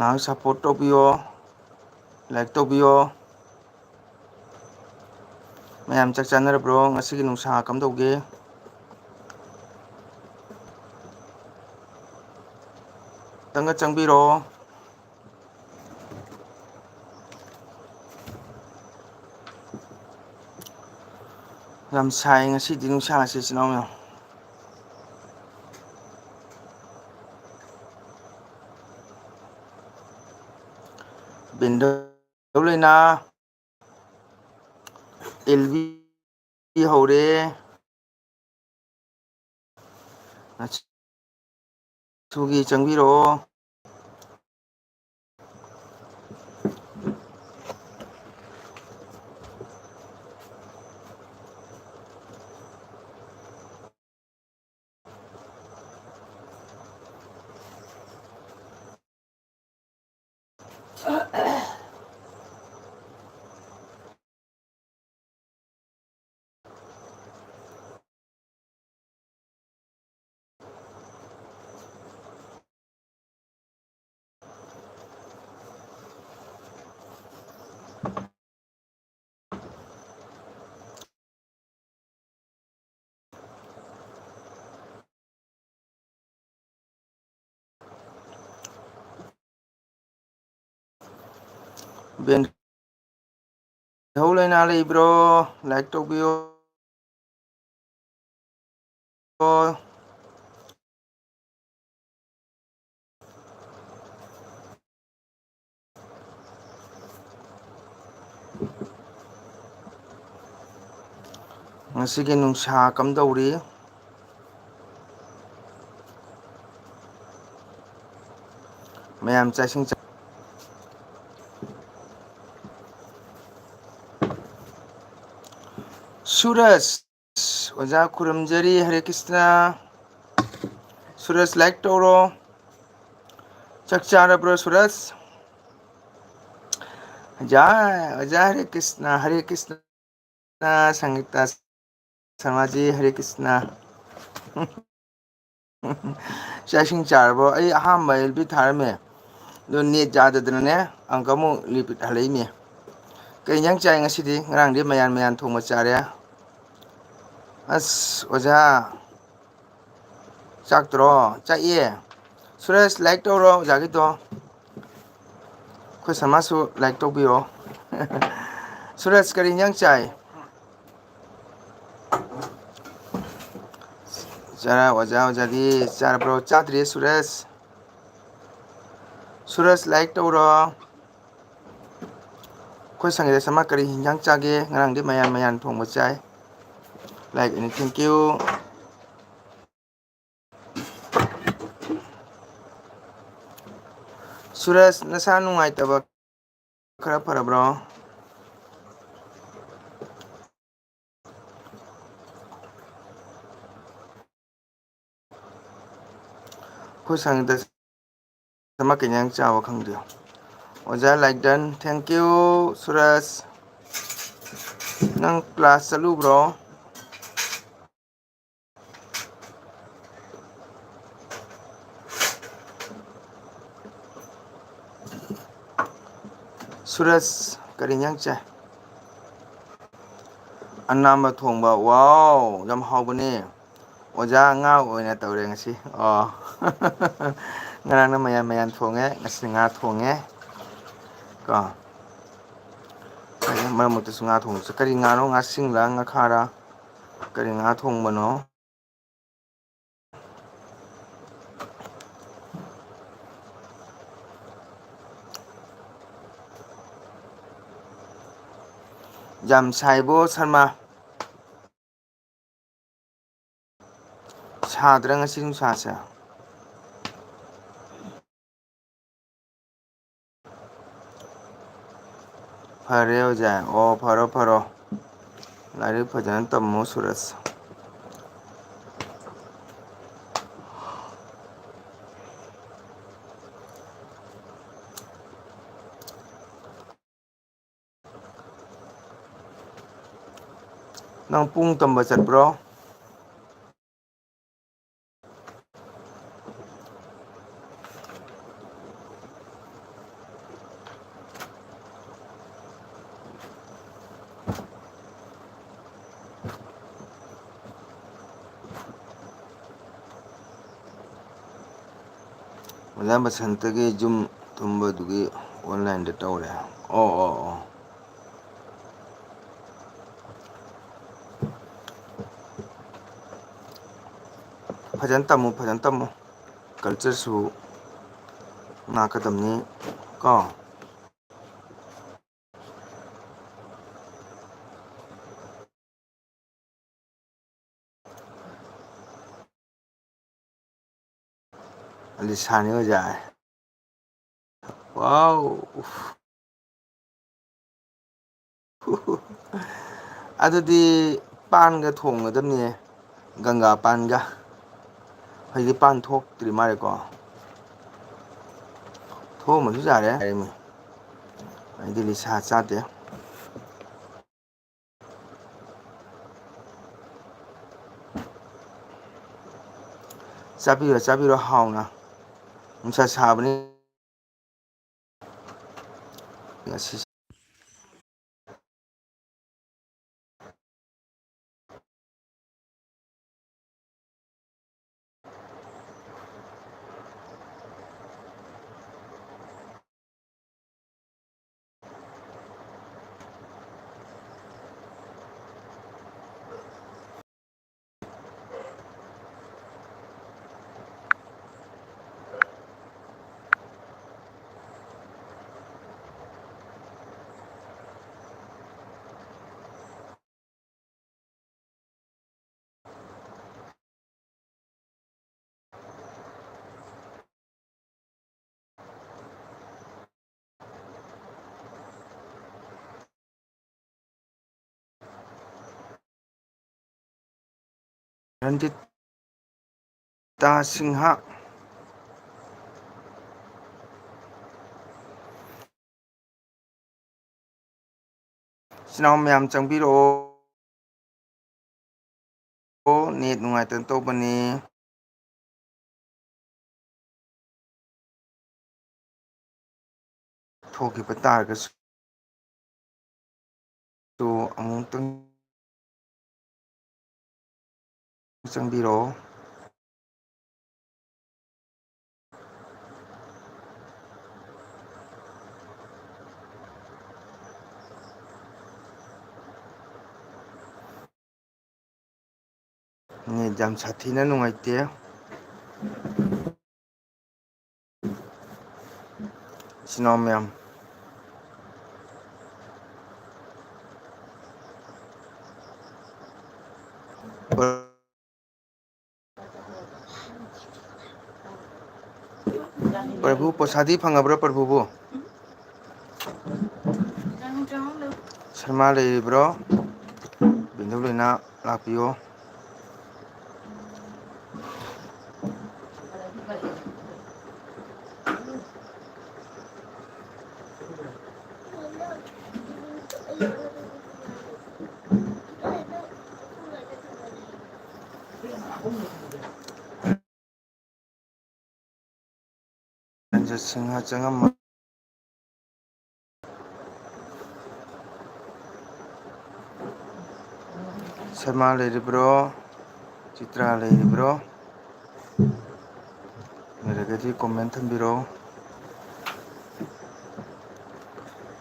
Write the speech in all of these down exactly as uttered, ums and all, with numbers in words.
ꯉꯥꯏꯍꯥꯛ support ꯇꯧꯕꯤꯌꯣ, like ꯇꯧꯕꯤꯌꯣ꯫ ꯃꯌꯥꯝ ꯆꯥꯛ ꯆꯥꯅꯔꯕ꯭ꯔꯣ? ꯉꯁꯤꯒꯤ ꯅꯨꯡꯁꯥ ꯀꯝꯗꯧꯒꯦ? ꯈꯤꯇꯪꯒ ꯆꯪꯕꯤꯔꯣ꯫ ꯌꯥꯝ ꯁꯥꯏ ꯉꯁꯤꯗꯤ ꯅꯨꯡꯁꯥꯁꯦ, ꯏꯆꯤꯟ ꯏꯅꯥꯎ ꯃꯌꯥꯝ꯫ ꯕꯤꯟꯗꯧ ꯂꯩꯅꯥ, ꯑꯦꯜꯕꯤ ꯍꯧꯔꯦ꯫ ꯁꯨꯒꯤ ꯆꯪꯕꯤꯔꯛꯑꯣ꯫ ꯕꯦꯟ ꯏꯍꯧ ꯂꯩꯅꯥ ꯂꯩꯕ꯭ꯔꯣ? Like ꯇꯧꯕꯤꯌꯣ꯫ ꯉꯁꯤꯒꯤ ꯅꯨꯡꯁꯥ ꯀꯝꯗꯧꯔꯤ? ꯃꯌꯥꯝ ꯆꯥꯛ ꯏꯁꯤꯡ ꯆꯥ-, ꯁꯨꯔꯖ, ꯑꯣꯖꯥ ꯈꯨꯔꯨꯝꯖꯔꯤ, ꯍꯔꯦ ꯀ꯭ꯔꯤꯁꯅ꯫ ꯁꯨꯔꯖ, like ꯇꯧꯔꯣ꯫ ꯆꯥꯛ ꯆꯥꯔꯕ꯭ꯔꯣ, ꯁꯨꯔꯖ? ꯑꯣꯖꯥ, ꯑꯣꯖꯥ ꯍꯔꯦ ꯀ꯭ꯔꯤꯁꯅ, ꯍꯔꯦ ꯀ꯭ꯔꯤꯁꯅ꯫ ꯁꯪꯒꯤꯇꯥ ꯁꯃꯥꯖꯤ, ꯍꯔꯦ ꯀ꯭ꯔꯤꯁꯅ꯫ ꯆꯥꯛ ꯏꯁꯤꯡ ꯆꯥꯔꯕꯣ? ꯑꯩ ꯑꯍꯥꯟꯕ ꯑꯦꯜ ꯕꯤ ꯊꯥꯔꯝꯃꯦ꯫ ꯑꯗꯣ ꯅꯦꯠ ꯌꯥꯗꯗꯅꯅꯦ, ꯑꯃꯨꯛꯀ ꯑꯃꯨꯛ ꯔꯤꯄꯤꯠ ꯍꯜꯂꯛꯏꯅꯦ꯫ ꯀꯩ ꯏꯟꯖꯥꯡ ꯆꯥꯏ ꯉꯁꯤꯗꯤ? ꯉꯔꯥꯡꯗꯤ ꯃꯌꯥꯟ ꯃꯌꯥꯟ ꯊꯣꯡꯕ ꯆꯥꯔꯦ꯫ ꯑꯁ, ꯑꯣꯖꯥ, ꯆꯥꯛꯇ꯭ꯔꯣ? ꯆꯥꯛꯑꯦ꯫ ꯁꯨꯔꯖ, ꯂꯥꯏꯛ ꯇꯧꯔꯣ ꯑꯣꯖꯥꯒꯤꯗꯣ꯫ ꯑꯩꯈꯣꯏ ꯁꯃꯥꯖꯁꯨ ꯂꯥꯏꯛ ꯇꯧꯕꯤꯔꯣ꯫ ꯁꯨꯔꯖ, ꯀꯔꯤ ꯏꯟꯖꯥꯡ ꯆꯥꯏ? ꯆꯥꯔ ꯑꯣꯖꯥ, ꯑꯣꯖꯥꯗꯤ ꯆꯥꯔꯕ꯭ꯔꯣ? ꯆꯥꯗ꯭ꯔꯤꯌꯦ ꯁꯨꯔꯖ꯫ ꯁꯨꯔꯖ, ꯂꯥꯏꯛ ꯇꯧꯔꯣ꯫ ꯑꯩꯈꯣꯏ ꯁꯪꯒꯤꯗ ꯁꯃꯥ ꯀꯔꯤ ꯍꯤꯟꯖꯥꯡ ꯆꯥꯒꯦ? ꯉꯔꯥꯡꯗꯤ ꯃꯌꯥꯟ ꯃꯌꯥꯟ ꯊꯣꯡꯕ ꯆꯥꯏ꯫ Like and thank you꯫ ꯁꯨꯔꯖ, ꯅꯁꯥ ꯅꯨꯡꯉꯥꯏꯇꯕ ꯈꯔ ꯐꯔꯕ꯭ꯔꯣ? ꯑꯩꯈꯣꯏ ꯁꯪꯒꯤꯗ ꯁꯃꯥ ꯀꯩ ꯏꯟꯖꯥꯡ ꯆꯥꯕ ꯈꯪꯗꯦ꯫ ꯑꯣꯖꯥ ꯂꯥꯏꯗꯟ, thank you꯫ ꯁꯨꯔꯖ, ꯅꯪ ꯀ꯭ꯂꯥꯁ ꯆꯠꯂꯨꯕ꯭ꯔꯣ? ꯁꯨꯔꯖ, ꯀꯔꯤ ꯏꯟꯖꯥꯡ ꯆꯥꯏ? ꯑꯅꯥꯝꯕ ꯊꯣꯡꯕ꯫ ꯋꯥꯎ, ꯌꯥꯝ ꯍꯥꯎꯕꯅꯦ꯫ ꯑꯣꯖꯥ, ꯉꯥ ꯑꯣꯏꯅ ꯇꯧꯔꯦ ꯉꯁꯤ꯫ ꯑꯣ꯫ ꯉꯔꯥꯡꯅ ꯃꯌꯥꯟ ꯃꯌꯥꯟ ꯊꯣꯡꯉꯦ, ꯉꯁꯤ ꯉꯥ ꯊꯣꯡꯉꯦ꯫ ꯀꯣ꯫ ꯃꯔꯛ ꯃꯔꯛꯇꯁꯨ ꯉꯥ ꯊꯣꯡꯕꯁꯦ꯫ ꯀꯔꯤ ꯉꯥꯅꯣ? ꯉꯥꯁꯤꯡꯂꯥ, ꯉꯥꯈꯥꯔꯥ? ꯀꯔꯤ ꯉꯥ ꯊꯣꯡꯕꯅꯣ? ꯌꯥꯝ ꯁꯥꯏꯕꯣ ꯁꯔꯃ꯫ ꯁꯥꯗ꯭ꯔꯥ ꯉꯁꯤ ꯅꯨꯡꯁꯥꯁꯦ? ꯐꯔꯦ ꯑꯣꯖꯥ꯫ ꯑꯣ, ꯐꯔꯣ, ꯐꯔꯣ꯫ ꯂꯥꯏꯔꯤꯛ ꯐꯖꯅ ꯇꯝꯃꯣ ꯁꯨꯔꯖ꯫ ꯅꯪ ꯄꯨꯡ ꯇꯝꯕ ꯆꯠꯄ꯭ꯔꯣ? ꯑꯣꯖꯥ ꯕꯁꯟꯇꯒꯤ ꯌꯨꯝ ꯇꯨꯝꯕꯗꯨꯒꯤ online ꯇꯧꯔꯦ꯫ ꯑꯣ, ꯑꯣ, ꯑꯣ꯫ ꯐꯖꯅ ꯇꯝꯃꯨ, ꯐꯖꯅ ꯇꯝꯃꯨ꯫ Culture ꯁꯨ ꯉꯥꯛꯀꯗꯕꯅꯤ ꯀꯣ꯫ ꯑꯂꯤꯁꯥꯅꯤ ꯑꯣꯖꯥ꯫ Wow꯫ ꯑꯗꯨꯗꯤ ꯄꯥꯟꯒ ꯊꯣꯡꯒꯗꯕꯅꯤꯅꯦ, ꯒꯪꯒꯥ ꯄꯥꯟꯒ꯫ ꯍꯧꯖꯤꯛꯇꯤ ꯄꯥꯟ ꯊꯣꯛꯇ꯭ꯔꯤ ꯃꯥꯜꯂꯦꯀꯣ꯫ ꯊꯣꯛꯑꯝꯃꯁꯨ ꯌꯥꯔꯦ ꯍꯥꯏꯔꯝꯃꯤ꯫ ꯑꯩꯗꯤ ꯂꯤꯁꯥ ꯆꯥꯗꯦ꯫ ꯆꯥꯕꯤꯔꯣ, ꯆꯥꯕꯤꯔꯣ ꯍꯥꯎꯅ꯫ ꯅꯨꯡꯁꯥ ꯁꯥꯕꯅꯤ ꯉꯁꯤ꯫ ꯔꯟꯖꯤꯇꯥ ꯁꯤꯡꯍ꯫ ꯏꯆꯤꯟ ꯏꯅꯥꯎ ꯃꯌꯥꯝ ꯆꯪꯕꯤꯔꯛꯑꯣ꯫ Net ꯅꯨꯡꯉꯥꯏꯇꯅ ꯇꯧꯕꯅꯤ꯫ ꯊꯣꯛꯈꯤꯕ ꯇꯥꯔꯒꯁꯨ ꯑꯃꯨꯛꯇꯪ ꯆꯪꯕꯤꯔꯛꯑꯣ꯫ ꯅꯦꯠ ꯌꯥꯝ ꯁꯥꯊꯤꯅ ꯅꯨꯡꯉꯥꯏꯇꯦ꯫ ꯏꯆꯤꯟ ꯏꯅꯥꯎ ꯃꯌꯥꯝ꯫ ꯄ꯭ꯔꯚꯨ ꯄꯣꯁꯥꯗꯤ ꯐꯪꯉꯕ꯭ꯔꯥ ꯄ꯭ꯔꯚꯨꯕꯨ? ꯁꯔꯃꯥ ꯂꯩꯔꯤꯕ꯭ꯔꯣ? ꯕꯤꯟꯗꯨ ꯂꯣꯏꯅ ꯂꯥꯛꯄꯤꯌꯣ꯫ ꯔꯟꯖꯤꯠ ꯁꯤꯡꯍ ꯆꯪꯉꯝꯃ-, ꯁꯔꯃꯥ ꯂꯩꯔꯤꯕ꯭ꯔꯣ? ꯆꯤꯇ꯭ꯔꯥ ꯂꯩꯔꯤꯕ꯭ꯔꯣ? ꯂꯩꯔꯒꯗꯤ comment ꯊꯝꯕꯤꯔꯣ꯫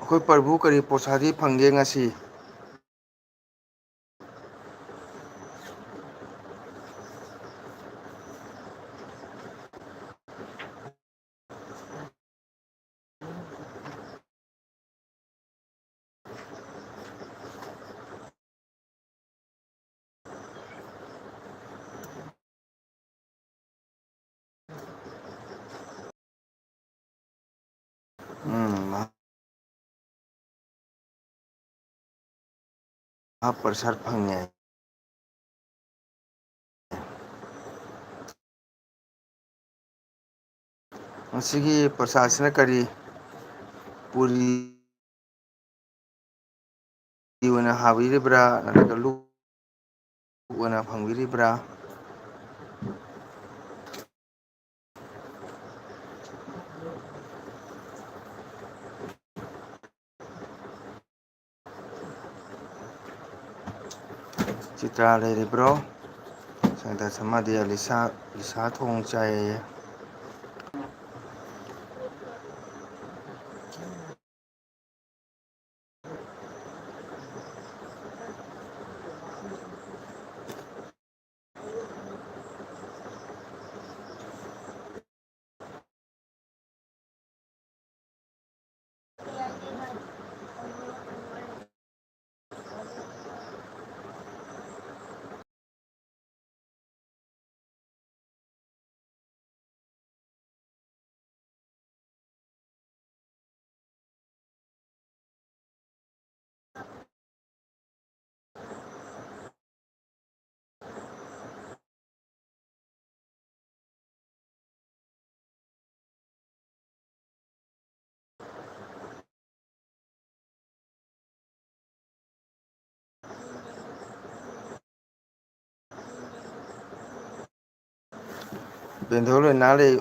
ꯑꯩꯈꯣꯏ ꯄ꯭ꯔꯚꯨ ꯀꯔꯤ ꯄꯣꯁꯥꯗꯤ ꯐꯪꯒꯦ ꯉꯁꯤ? ꯎꯝ, ꯃꯍꯥꯄ꯭ꯔꯁꯥꯗ ꯐꯪꯉꯦ꯫ ꯉꯁꯤꯒꯤ ꯄ꯭ꯔꯁꯥꯗꯁꯤꯅ ꯀꯔꯤ? ꯄꯨꯔꯤ ꯑꯣꯏꯅ ꯍꯥꯕꯤꯔꯤꯕ꯭ꯔꯥ, ꯅꯠꯇ꯭ꯔꯒ ꯂꯨ ꯑꯣꯏꯅ ꯐꯪꯕꯤꯔꯤꯕ꯭ꯔꯥ? ꯆꯤꯇ꯭ꯔꯥ ꯂꯩꯔꯤꯕ꯭ꯔꯣ? ꯁꯪꯒꯤꯇꯥ ꯁꯃꯥꯗꯤ ꯑꯂꯤꯁꯥ, ꯂꯤꯁꯥ ꯊꯣꯡ ꯆꯥꯏꯌꯦ꯫ ꯄꯦꯟꯊꯣꯛ ꯂꯣꯏ ꯅꯥ ꯂꯩ꯫